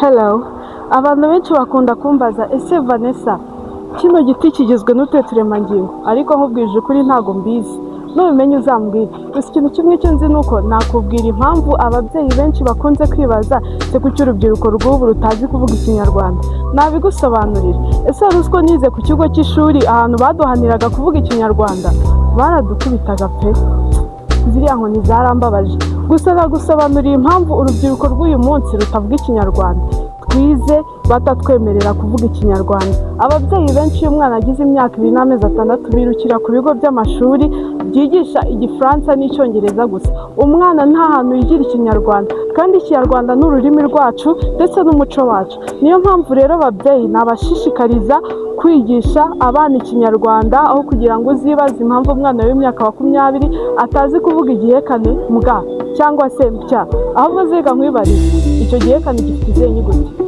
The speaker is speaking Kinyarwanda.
Hello, abantu benshi bakunda kumbaza: "Ese Vanessa, kino giti kigizwe n'utuhe turemangingo?" Ariko nkubwije ukuri, ntabwo mbizi. Nubimenya uzambwire. Gusa ikintu kimwe cyo nzi ni uko nakubwira impamvu ababyeyi benshi bakunze kwibaza: "Se kuki urubyiruko rw'ubu rutazi kuvuga Ikinyarwanda?" Nabigusobanurira. Ese wari uzi ko nize ku kigo cy'ishuri ahantu baduhaniraga kuvuga Ikinyarwanda? Baradukubitaga pe! Ziriya nkoni zarambabaje. Gusa nagusobanurira impamvu urubyiruko rw'uyu munsi rutavuga Ikinyarwanda. Twize batatwemerera kuvuga Ikinyarwanda. Ababyeyi benshi, iyo umwana agize imyaka 2 n'amezi 6, birukira ku bigo by'amashuri byigisha Igifaransa n'Icyongereza gusa. Umwana nta hantu yigira Ikinyarwanda, kandi Ikinyarwanda ni ururimi rwacu ndetse n'umuco wacu. Niyo mpamvu rero, ababyeyi, nabashishikariza kwigisha abana Ikinyarwanda, aho kugira ngo uzibaze impamvu umwana w'imyaka 20 atazi kuvuga igihekane mbwa cyangwa se mpya. Ahubwo ziga nkwibarize, icyo gihekane gifite izihe nyuguti?